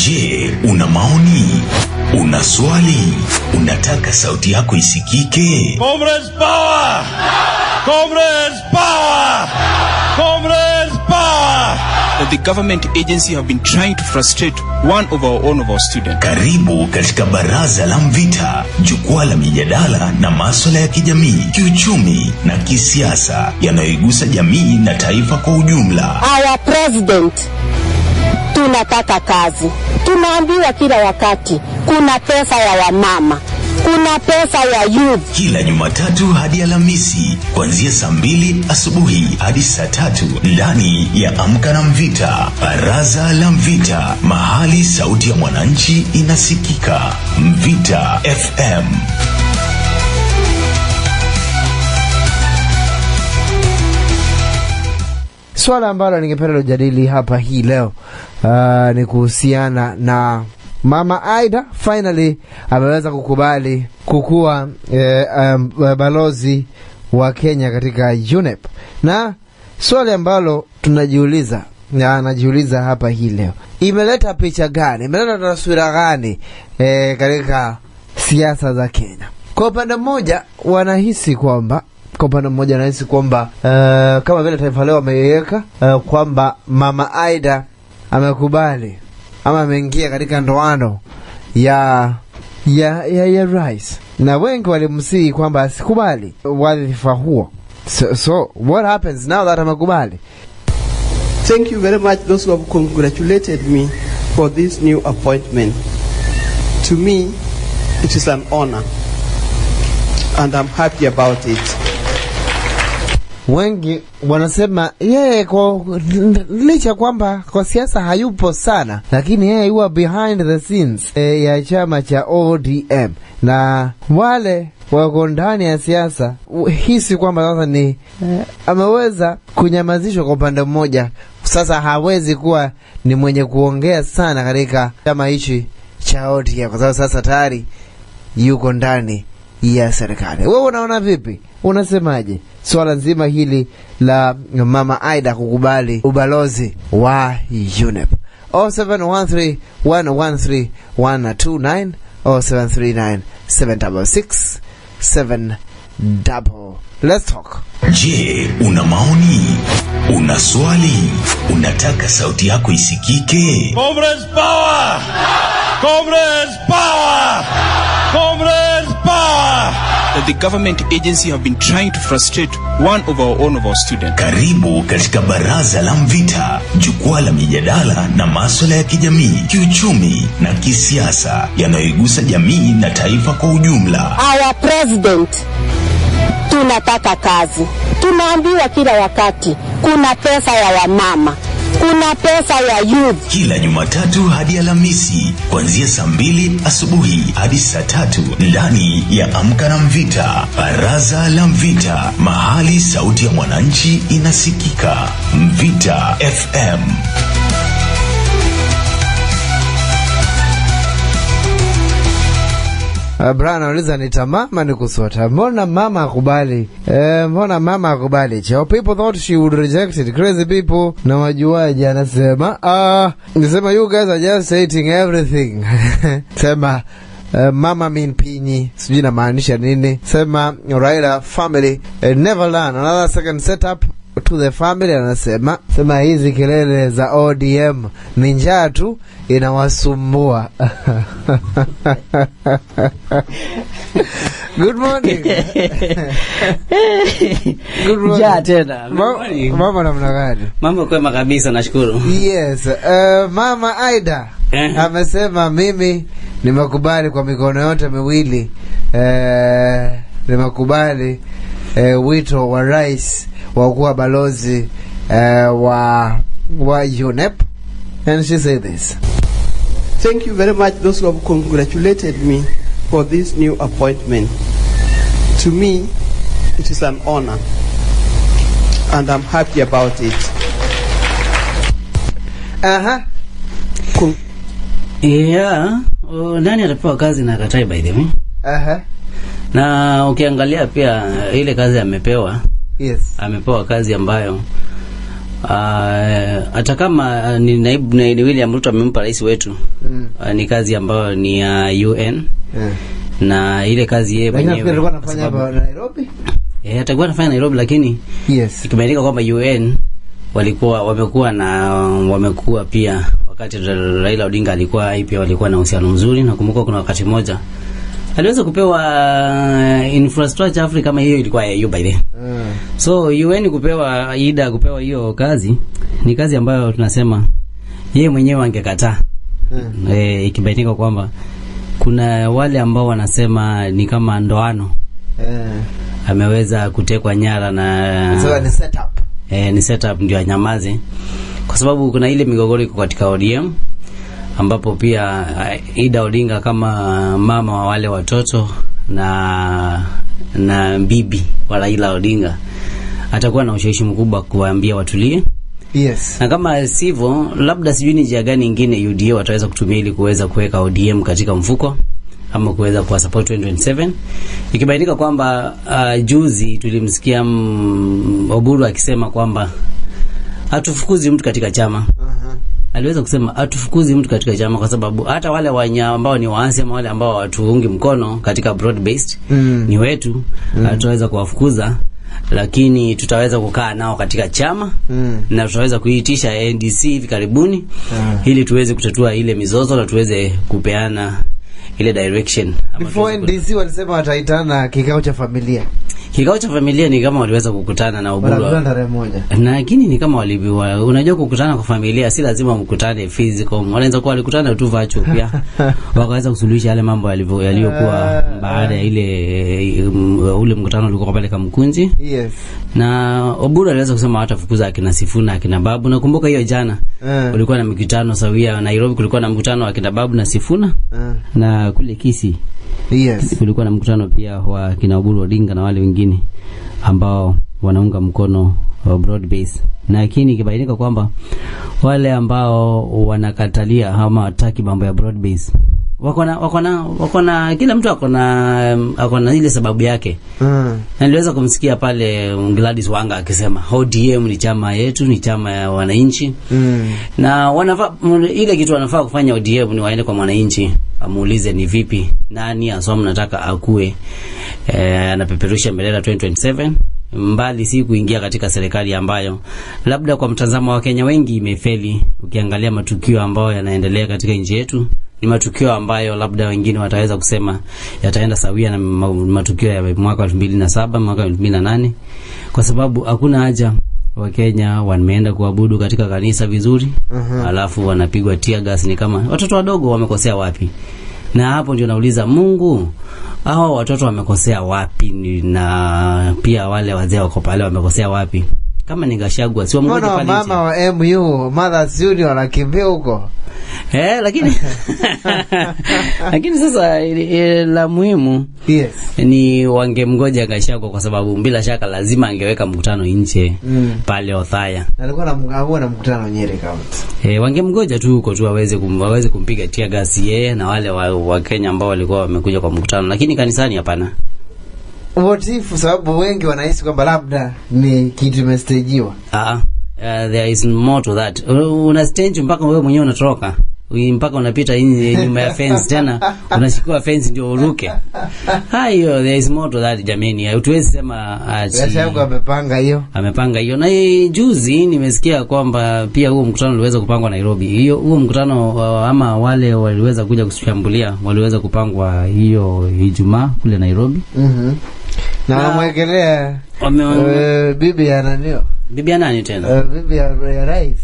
Je, una maoni? Una swali? Unataka sauti yako isikike? Comrades power! Comrades power! Comrades power! That the government agency have been trying to frustrate one of our own of our students. Karibu katika Baraza la Mvita, jukwaa la mijadala na maswala ya kijamii, kiuchumi na kisiasa yanayoigusa jamii na taifa kwa ujumla. Our president, tunataka kazi. Tunaambiwa kila wakati kuna pesa ya wamama, kuna pesa ya youth. Kila Jumatatu hadi Alhamisi kuanzia saa 2 asubuhi hadi saa 3 ndani ya Amka na Mvita. Baraza la Mvita, mahali sauti ya mwananchi inasikika. Mvita FM. Swala ambalo ningependa kujadili hapa hii leo ni kuhusiana na Mama Aida finally ameweza kukubali kukuwa balozi wa Kenya katika UNEP, na swali ambalo tunajiuliza na anajiuliza hapa hii leo, imeleta picha gani, imeleta taswira gani katika siasa za Kenya? Kwa upande mmoja wanahisi kwamba kama vile Taifa Leo wameiweka kwamba Mama Aida amekubali ama ameingia katika ndoano ya rais, na wengi walimsihi kwamba asikubali wadhifa huo. So what happens now that amekubali? Thank you very much those who have congratulated me for this new appointment. To me, it is an honor and I'm happy about it. Wengi wanasema yeye kwa licha kwamba kwa siasa hayupo sana, lakini yeye huwa behind the scenes ya chama cha ODM, na wale wako ndani ya siasa hisi kwamba sasa ni ameweza kunyamazishwa kwa upande mmoja. Sasa hawezi kuwa ni mwenye kuongea sana katika chama hichi cha ODM kwa sababu sasa tayari yuko ndani ya serikali. Wewe unaona vipi? Unasemaje swala nzima hili la Mama Aida kukubali ubalozi wa UNEP? 0713113129, 0739 766 7 double. Let's talk. Je, una maoni? Una swali? Unataka sauti yako isikike? Comrades power! Comrades power! Comrades power! That the government agency have been trying to frustrate one of our own of our students. Karibu katika Baraza la Mvita, jukwaa la mijadala na maswala ya kijamii, kiuchumi na kisiasa yanayoigusa jamii na taifa kwa ujumla. Our president, tunataka kazi. Tunaambiwa kila wakati kuna pesa ya wamama, kuna pesa ya youth. Kila Jumatatu hadi Alhamisi kuanzia saa 2 asubuhi hadi saa 3 ndani ya Amka na Mvita. Baraza la Mvita, mahali sauti ya mwananchi inasikika. Mvita FM. Brian anauliza, ni tamaa ama ni kusota? Mbona mama akubali? Mbona mama akubali cheo? People thought she would reject it. Crazy people na wajuaji anasema. Nisema you guys are just hating everything. Sema mama mean pinyi, sijui namaanisha nini. Sema Raila family never learn another second setup to the family. Anasema sema hizi kelele za ODM ni njaa tu inawasumbua. Good morning. Good morning. Njaa tena. Good morning. Mama namna gani? Mambo kwema kabisa, nashukuru. Yes, Mama Aida amesema mimi nimekubali kwa mikono yote miwili, nimekubali wito wa rais wa kuwa balozi wa UNEP, and she said this. Thank you very much those who have congratulated me for this new appointment. To me, it is an honor and I'm happy about it. Yeah, nani atapewa kazi na akatai, by the way? Na ukiangalia pia ile kazi amepewa, amepewa kazi ambayo Hata kama ni naibu ni William Ruto amempa rais wetu, ni kazi ambayo ni ya UN. Na ile kazi yeye Lakini mwenyewe alikuwa anafanya hapa Nairobi. Atakuwa anafanya Nairobi, lakini ikibainika kwamba UN walikuwa wamekuwa pia wakati Raila Odinga alikuwa pia walikuwa na uhusiano mzuri. Nakumbuka kuna wakati mmoja aliweza kupewa infrastructure Africa kama hiyo ilikuwa ya EU by the. So UN kupewa Ida kupewa hiyo kazi ni kazi ambayo tunasema yeye mwenyewe angekataa. Ikibainika kwamba kuna wale ambao wanasema ni kama ndoano. Ameweza kutekwa nyara na so ni setup. Ni setup ndio anyamaze, kwa sababu kuna ile migogoro iko katika ODM ambapo pia Ida Odinga kama mama wa wale watoto na bibi wa Raila Odinga atakuwa na ushawishi mkubwa kuwaambia watulie. Yes. Na kama sivyo, labda sijui ni njia gani nyingine UDA wataweza kutumia ili kuweza kuweka ODM katika mfuko ama kuweza kuwa support 2027. Ikibainika kwamba juzi tulimsikia Oburu akisema kwamba hatufukuzi mtu katika chama. Aliweza kusema hatufukuzi mtu katika chama kwa sababu hata wale ambao ni waasi ama wale ambao hatuungi mkono katika broad based ni wetu, hatutaweza kuwafukuza, lakini tutaweza kukaa nao katika chama na tutaweza kuitisha NDC hivi karibuni ili tuweze kutatua ile mizozo na tuweze kupeana ile direction. Before NDC walisema wataitana kikao cha familia. Kikao cha familia ni kama waliweza kukutana na Oburu. Wanakutana tarehe 1. Lakini ni kama walibiwa, unajua kukutana kwa familia si lazima mkutane physical. Wanaweza kuwa walikutana tu virtual pia. Wakaweza kusuluhisha yale mambo yaliyokuwa baada ya ile ule mkutano ulikuwa pale Kamkunji. Yes. Na Oburu aliweza kusema hatafukuza akina Sifuna, akina Babu. Nakumbuka hiyo jana kulikuwa na mikutano sawia Nairobi, kulikuwa na mkutano wa akina Babu na Sifuna na kule Kisii. Yes. Kulikuwa na mkutano pia wa kina Oburu Odinga na wale wengine ambao wanaunga mkono broad base. Lakini ikibainika kwamba wale ambao wanakatalia ama hataki mambo ya broad base wako na kila mtu ako na ile sababu yake. Na niliweza kumsikia pale Gladys Wanga akisema ODM ni chama yetu, ni chama ya wananchi. Na wanafaa ile kitu wanafaa kufanya ODM ni waende kwa mwananchi amuulize ni vipi, nani asoma nataka akue anapeperusha bendera 2027, mbali si kuingia katika serikali ambayo labda kwa mtazamo wa Kenya wengi imefeli. Ukiangalia matukio ambayo yanaendelea katika nchi yetu ni matukio ambayo labda wengine wataweza kusema yataenda sawia na matukio ya mwaka 2007, mwaka 2008, kwa sababu hakuna haja Wakenya wameenda kuabudu katika kanisa vizuri, alafu wanapigwa tear gas. Ni kama watoto wadogo wamekosea wapi? Na hapo ndio nauliza Mungu, hao watoto wamekosea wapi? Na pia wale wazee wako pale wamekosea wapi? Kama ni Gachagua si wamgoje pale nje. Mama wa MU, Mothers Union wanakimbia huko. Lakini lakini sasa la muhimu ni wangemgoja Gachagua, kwa sababu bila shaka lazima angeweka mkutano nje pale Othaya. Alikuwa na mkutano Nyeri County. Wangemgoja tu huko tu waweze kumpiga tear gas yeye na wale wa Kenya ambao walikuwa wamekuja kwa mkutano, lakini kanisani hapana. What if, sababu wengi wanahisi kwamba labda ni kitu imestajiwa. There is more to that. Una stage mpaka wewe mwenyewe unatoroka. Mpaka unapita nyuma ya fence tena unashikua fence ndio uruke. Hayo, there is more to that jamani. Hatuwezi sema Gachagua amepanga hiyo. Amepanga hiyo. Na juzi nimesikia kwamba pia huo mkutano uliweza kupangwa Nairobi. Hiyo huo mkutano ama wale waliweza kuja kushambulia waliweza kupangwa hiyo Ijumaa kule Nairobi. Na wamwekelea bibi ya nani? Bibi ya nani tena? Bibi ya rais.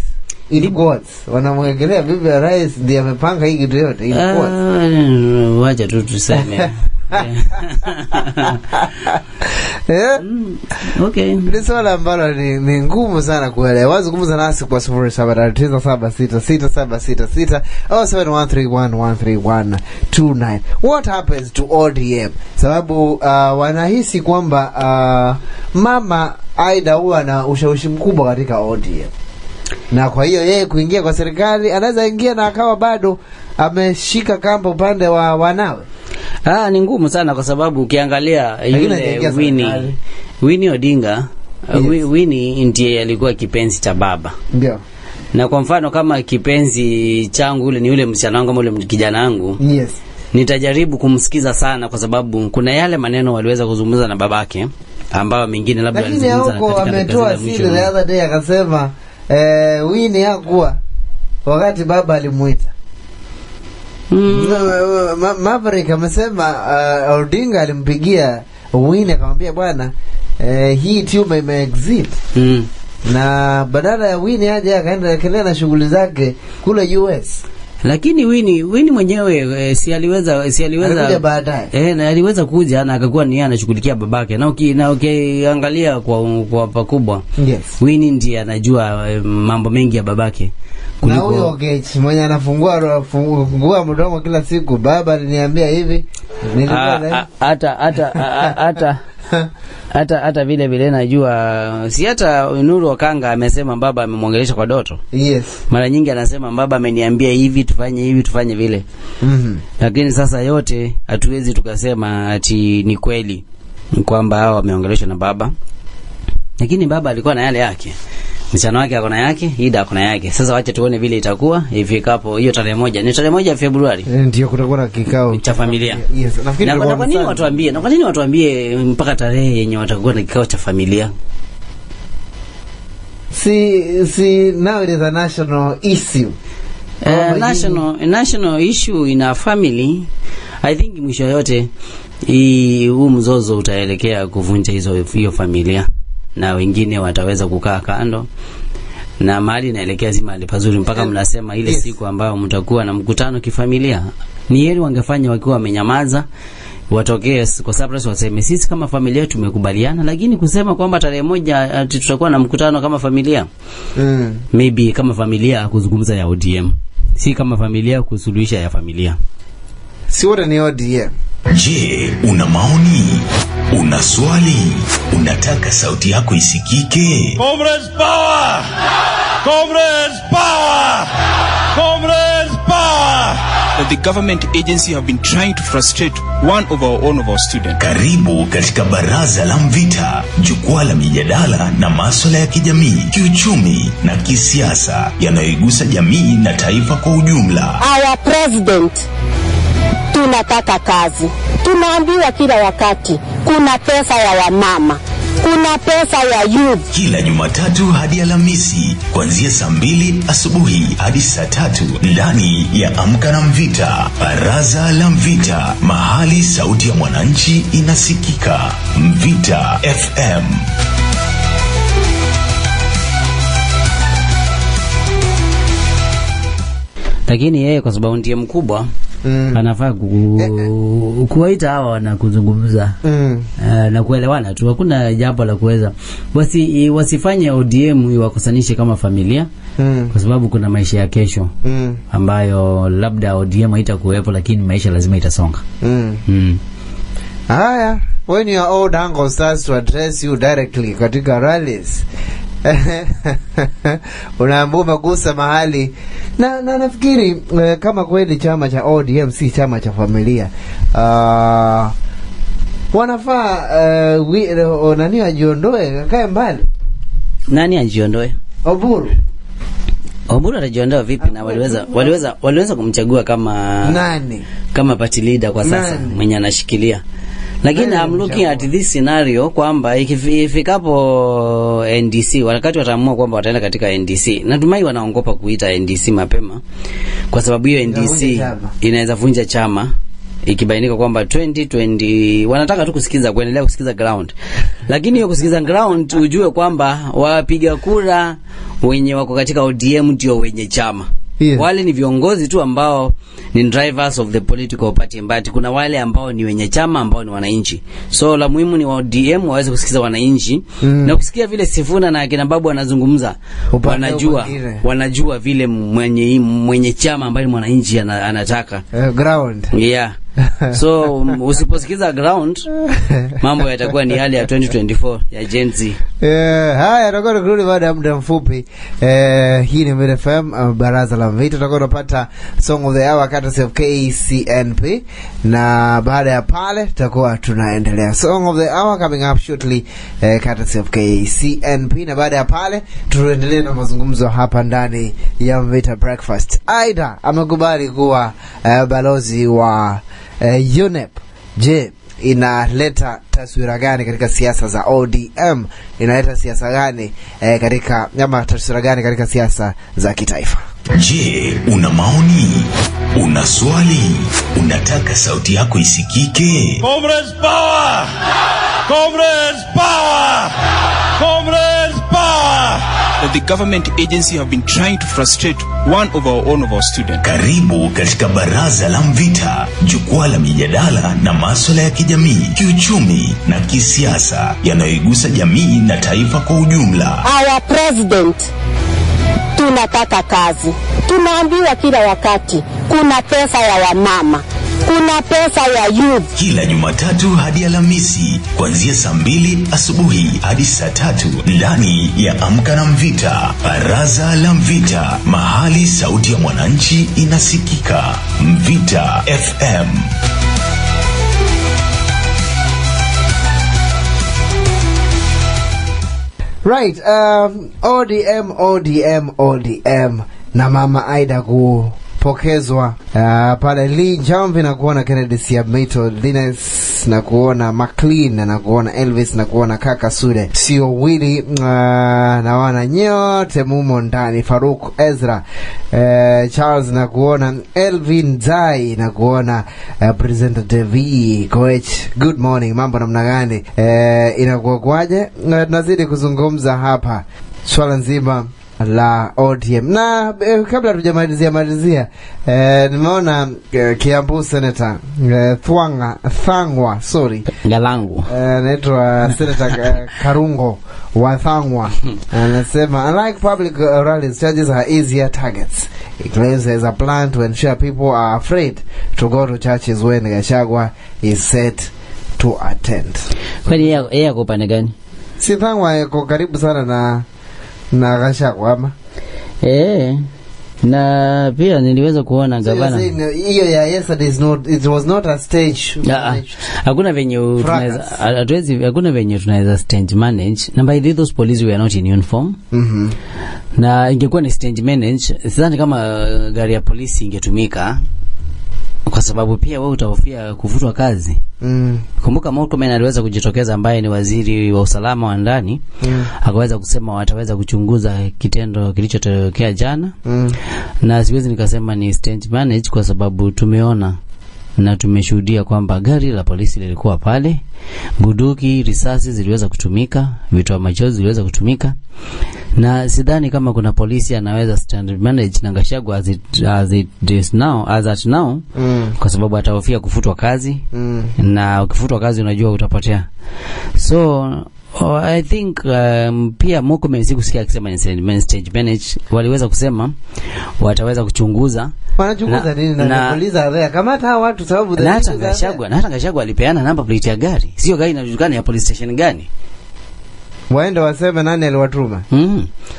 In quotes. Wanamwekelea bibi ya rais ndiye amepanga hii kitu yote. In quotes. Wacha tu tuseme. Okay. Ni swala ambalo ni ngumu sana kuelewa. Zungumza nasi kwa 0797666766 au 7131131129. What happens to ODM? Sababu wanahisi kwamba mama Aida huwa na ushawishi mkubwa katika ODM. Na kwa hiyo yeye kuingia kwa serikali anaweza ingia na akawa bado ameshika kamba upande wa wanawe. Ni ngumu sana kwa sababu ukiangalia yule Winnie Odinga Yes. Winnie ndiye alikuwa kipenzi cha baba. Ndio. Na kwa mfano kama kipenzi changu ule ni yule msichana wangu ama ule kijana wangu, nitajaribu kumsikiza sana, kwa sababu kuna yale maneno waliweza kuzungumza na babake ambayo mengine labda Lakini walizungumza huko katika dakika ametoa zile siri mwisho. the other day akasema Winnie hakuwa wakati baba alimuita. Maverick amesema Odinga alimpigia Winnie akamwambia, bwana, hii tume imeexit na badala ya Winnie aje akaenda akaendelea na shughuli zake kule US. Lakini Winnie mwenyewe si aliweza Alikuja baadaye. Na aliweza kuja na akakuwa ni yeye anashughulikia babake, na ukiangalia kwa pakubwa, Winnie ndiye anajua mambo mengi ya babake Na huyo Okech mwenye anafungua fungua mdomo kila siku, baba aliniambia hivi, nilikuwa na Ah, hata vile vile najua si hata Nuru Okanga amesema baba amemwongelesha kwa doto. Mara nyingi anasema baba ameniambia hivi, tufanye hivi, tufanye vile. Lakini sasa yote hatuwezi tukasema ati ni kweli kwamba hao wameongeleshwa na baba, lakini baba alikuwa na yale yake, msichana wake ako na yake, Ida ako na yake. Sasa wacha tuone vile itakuwa ifikapo hiyo tarehe 1, ni tarehe 1 Februari. Ndio kutakuwa na kikao cha familia. Yes, nafikiri Na itakuwa kwa nini Sunday. watuambie? Na kwa nini watuambie mpaka tarehe yenye watakuwa na kikao cha familia? Si now it is a national issue. Kwamba National issue in a family. I think mwisho yote huu mzozo utaelekea kuvunja hiyo familia na wengine wataweza kukaa kando, na mahali inaelekea si mahali pazuri mpaka mnasema ile siku ambayo mtakuwa na mkutano kifamilia. Ni heri wangefanya wakiwa wamenyamaza, watokee kwa surprise, waseme sisi kama familia tumekubaliana, lakini kusema kwamba tarehe 1 ati tutakuwa na mkutano kama familia, maybe kama familia kuzungumza ya ODM, si kama familia kusuluhisha ya familia. Si wote ni ODM. Je, una maoni? Una swali? Unataka sauti yako isikike? Comrades power! Comrades power! Comrades power! That the government agency have been trying to frustrate one of our own of our students. Karibu katika Baraza la Mvita, jukwaa la mijadala na maswala ya kijamii, kiuchumi na kisiasa yanayoigusa jamii na taifa kwa ujumla. Our president, tunataka kazi. Tunaambiwa kila wakati kuna pesa ya wamama, kuna pesa ya youth. Kila Jumatatu hadi Alhamisi kuanzia saa 2 asubuhi hadi saa 3 ndani ya Amka na Mvita, Baraza la Mvita, mahali sauti ya mwananchi inasikika. Mvita FM. Lakini yeye kwa sababu ndiye mkubwa anafaa kuwaita hawa na kuzungumza na kuelewana tu. Hakuna jambo la kuweza wasifanye ODM iwakosanishe kama familia kwa sababu kuna maisha ya kesho ambayo labda ODM haitakuwepo, lakini maisha lazima itasonga. Haya, when your old uncle starts to address you directly katika rallies, unaambiwa umegusa mahali na nafikiri kama kweli chama cha ODM si chama cha familia, wanafaa nani ajiondoe akae mbali. Nani ajiondoe? Oburu. Oburu atajiondoa vipi na waliweza kumchagua kama Nani? Kama party leader kwa sasa Nani? mwenye anashikilia. Lakini Nani I'm looking alimchagua? at this scenario kwamba ifikapo NDC, wakati wataamua kwamba wataenda katika NDC, natumai wanaogopa kuita NDC mapema kwa sababu hiyo NDC Inavunja chama. inaweza vunja chama ikibainika kwamba 2020 wanataka tu kusikiza, kuendelea kusikiza ground, lakini hiyo kusikiza ground ujue kwamba wapiga kura wenye wako katika ODM ndio wenye chama. Wale ni viongozi tu ambao ni drivers of the political party, but kuna wale ambao ni wenye chama ambao ni wananchi. So la muhimu ni wa ODM waweze kusikiza wananchi na kusikia vile Sifuna na akina Babu wanazungumza, Upande wanajua mwingine. Wanajua vile mwenye chama ambaye ni mwananchi anataka. Ground. Yeah. So usiposikiza ground, mambo yatakuwa ni hali ya 2024 ya Gen Z. Haya, tutakuwa tukirudi baada ya muda mfupi. Hii ni Mid FM, baraza la Mvita. Tutakuwa tunapata song of the hour courtesy of KCNP, na baada ya pale tutakuwa tunaendelea. Song of the hour coming up shortly, courtesy of KCNP, na baada ya pale tutaendelea na mazungumzo hapa ndani ya Mvita Breakfast. Aida amekubali kuwa balozi wa UNEP. Je, inaleta taswira gani katika siasa za ODM? Inaleta siasa gani katika ama taswira gani katika siasa za kitaifa? Je, una maoni? Una swali? Unataka sauti yako isikike? Comrades power! Comrades power! Comrades power! That the government agency have been trying to frustrate one of our own of our students. Karibu katika Baraza la Mvita, jukwaa la mijadala na maswala ya kijamii, kiuchumi na kisiasa yanayoigusa jamii na taifa kwa ujumla. Our president, tunataka kazi. Tunaambiwa kila wakati kuna pesa ya wamama, kuna pesa ya youth. Kila Jumatatu hadi Alhamisi kuanzia saa 2 asubuhi hadi saa 3 ndani ya Amka na Mvita, Baraza la Mvita, mahali sauti ya mwananchi inasikika. Mvita FM. Right, ODM, ODM, ODM na Mama Aida kupokezwa pale Lee Jamvi na kuona Kennedy Siamito, Linus na kuona McLean na kuona Elvis na kuona Kaka Sude, sio Willy, na wana nyote mumo ndani, Faruk Ezra, Charles na kuona Elvin Zai na kuona presenter Devi Koech. Good morning, mambo namna gani? Inakuwa kwaje? Tunazidi kuzungumza hapa swala nzima la ODM na kabla tujamalizia malizia, nimeona Kiambu Senator Thwanga Thangwa, sorry, Galangu. Anaitwa Senator Karungo wa Thangwa, anasema unlike public rallies, churches are easier targets. He claims there's a plan to ensure people are afraid to go to churches when Gachagua is set to attend. Kwani yeye ako upande gani? Si Thangwa yuko karibu sana na Gachagua ama? Na pia niliweza kuona So you're gavana saying, hiyo ya yesterday is not, it was not a stage managed Hakuna venye fracas. Tunaweza, hatuwezi, hakuna venye tunaweza stage manage, na by the way, those police were not in uniform. Na ingekuwa ni stage manage, sidhani kama gari ya polisi ingetumika, kwa sababu pia wewe utahofia kufutwa kazi. Kumbuka Murkomen aliweza kujitokeza, ambaye ni waziri wa usalama wa ndani, akaweza kusema wataweza kuchunguza kitendo kilichotokea jana. Na siwezi nikasema ni stage manage, kwa sababu tumeona na tumeshuhudia kwamba gari la polisi lilikuwa pale, bunduki, risasi ziliweza kutumika, vitoa machozi ziliweza kutumika, na sidhani kama kuna polisi anaweza stand manage na Gachagua as it is now, as at now, kwa sababu atahofia kufutwa kazi. Na ukifutwa kazi unajua utapotea. So I think pia Murkomen sikusikia akisema ni stage manage, waliweza kusema wataweza kuchunguza. Wanachunguza nini na polisi are there? Kamata hawa watu sababu the Na hata issues are there. Gachagua alipeana number plate ya gari, sio gari inajulikana ya police station gani. Waende waseme nani aliwatuma.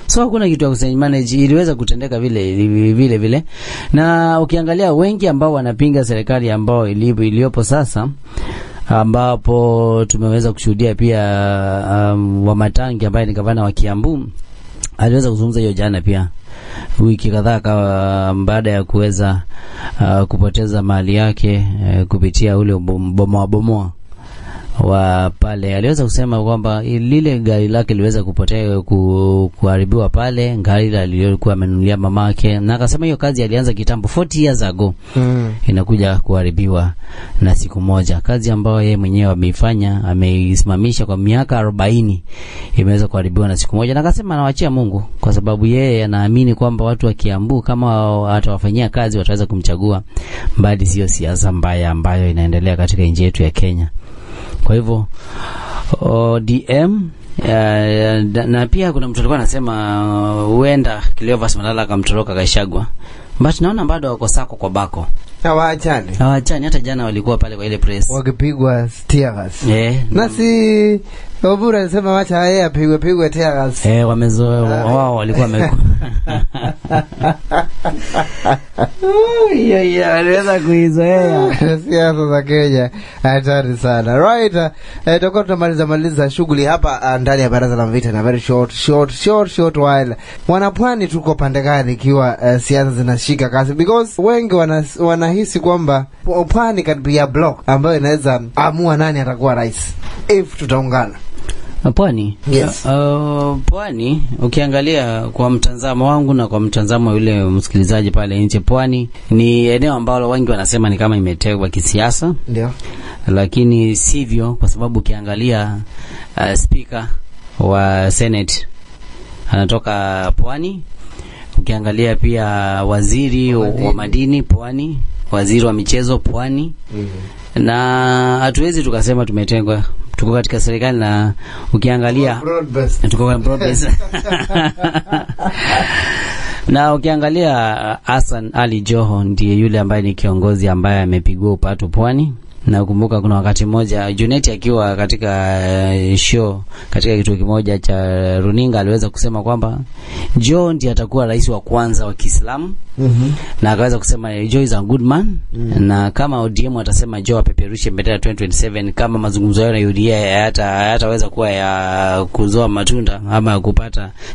So hakuna kitu ya kustage manage, iliweza kutendeka vile vile vile. Na ukiangalia wengi ambao wanapinga serikali ambao iliyopo sasa, ambapo tumeweza kushuhudia pia Wamatangi ambaye ni gavana wa Kiambu aliweza kuzungumza hiyo jana pia, wiki kadhaa baada ya kuweza kupoteza mali yake kupitia ule bomoa bomoa wa pale, aliweza kusema kwamba lile gari lake liweza kupotea, kuharibiwa pale, gari aliyokuwa amenunulia mamake, na akasema hiyo kazi alianza kitambo 40 years ago, inakuja kuharibiwa na siku moja. Kazi ambayo yeye mwenyewe ameifanya, ameisimamisha kwa miaka 40, imeweza kuharibiwa na siku moja, na akasema anawachia Mungu, kwa sababu yeye anaamini kwamba watu wa Kiambu kama atawafanyia kazi wataweza kumchagua, bali sio siasa mbaya ambayo inaendelea katika nchi yetu ya Kenya. Kwa hivyo ODM, na pia kuna mtu alikuwa anasema huenda Cleophas Malala akamtoroka Gachagua, but naona bado wako sako kwa bako. Hawaachani. Hawaachani. Hata jana walikuwa pale kwa ile press wakipigwa tear gas. Na si Oburu alisema wacha yeye apigwe pigwe tear gas. Wamezoea wao, walikuwa wame hiyo hiyo waliweza kuizoea. Siasa za Kenya hatari sana. Right, tutakuwa tunamaliza maliza shughuli hapa ndani ya Baraza la Mvita na very short short short short while. Wanapwani tuko pande gani ikiwa siasa zinashika kasi? Because wengi wanahisi kwamba pwani can be a block ambayo inaweza amua nani atakuwa rais if tutaungana. Pwani? Yes. Pwani ukiangalia kwa mtazamo wangu na kwa mtazamo yule msikilizaji pale nje, pwani ni eneo ambalo wengi wanasema ni kama imetegwa kisiasa. Ndio. Lakini sivyo, kwa sababu ukiangalia speaker wa Senate anatoka pwani. Ukiangalia pia waziri wa madini pwani, waziri wa michezo pwani. Na hatuwezi tukasema tumetengwa, tuko katika serikali na ukiangalia tuko kwa broad based. Na ukiangalia Hassan Ali Joho ndiye yule ambaye ni kiongozi ambaye amepigwa upatu pwani. Na kumbuka kuna wakati mmoja Junet akiwa katika show katika kituo kimoja cha runinga aliweza kusema kwamba Joho ndiye atakuwa rais wa kwanza wa Kiislamu. Na akaweza kusema Joho is a good man. Na kama ODM atasema Joho apeperushe bendera 2027, kama mazungumzo yao na UDA hayataweza kuwa ya kuzoa matunda ama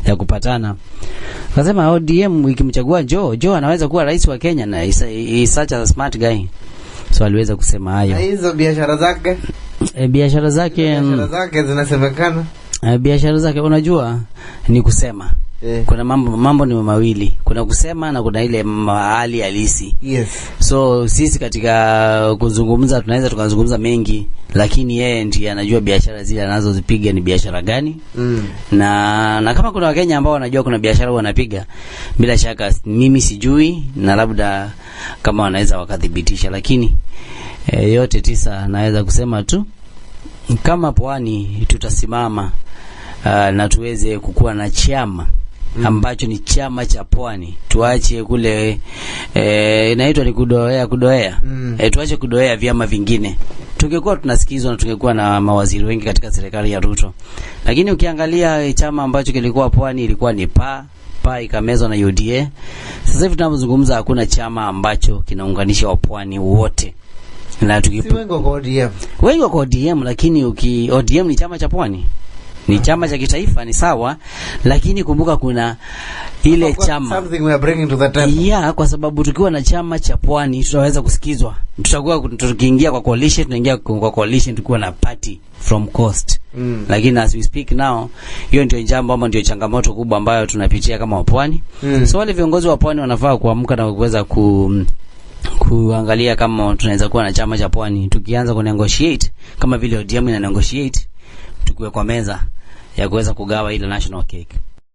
ya kupatana, akasema ODM ikimchagua Joho, Joho anaweza kuwa rais wa Kenya na is such a smart guy. So aliweza kusema hayo. Na hizo biashara zake? Biashara zake, biashara zake zinasemekana. Biashara zake unajua ni kusema. Kuna mambo ni mawili. Kuna kusema na kuna ile hali halisi. Yes. So sisi katika kuzungumza tunaweza tukazungumza mengi, lakini yeye ndiye anajua biashara zile anazozipiga ni biashara gani. Na kama kuna Wakenya ambao wanajua kuna biashara wanapiga, bila shaka mimi sijui, na labda kama wanaweza wakathibitisha, lakini yote tisa naweza kusema tu kama pwani tutasimama na tuweze kukua na chama ambacho ni chama cha pwani. Tuache kule inaitwa ni kudoea. Tuache kudoea vyama vingine. Tungekuwa tunasikizwa na tungekuwa na mawaziri wengi katika serikali ya Ruto. Lakini ukiangalia chama ambacho kilikuwa pwani ilikuwa ni PA ikamezwa na UDA. Sasa hivi tunapozungumza hakuna chama ambacho kinaunganisha wapwani wote. Na wengi wako ODM. Wengi wako ODM, lakini ODM ni chama cha pwani. Ni chama cha kitaifa, ni sawa, lakini kumbuka kuna ile chama something we are bringing to the table. Yeah, kwa sababu tukiwa na chama cha pwani tutaweza kusikizwa. Tutakuwa tukiingia kwa coalition, tunaingia kwa coalition tukiwa na party from coast. Lakini as we speak now, hiyo ndio jambo ama ndio changamoto kubwa ambayo tunapitia kama wapwani. So wale viongozi wa pwani wanafaa kuamka na kuweza kuangalia kama tunaweza kuwa na chama cha pwani. Tukianza ku negotiate kama vile ODM ina negotiate, tukiwe kwa meza ya kuweza kugawa ile national cake.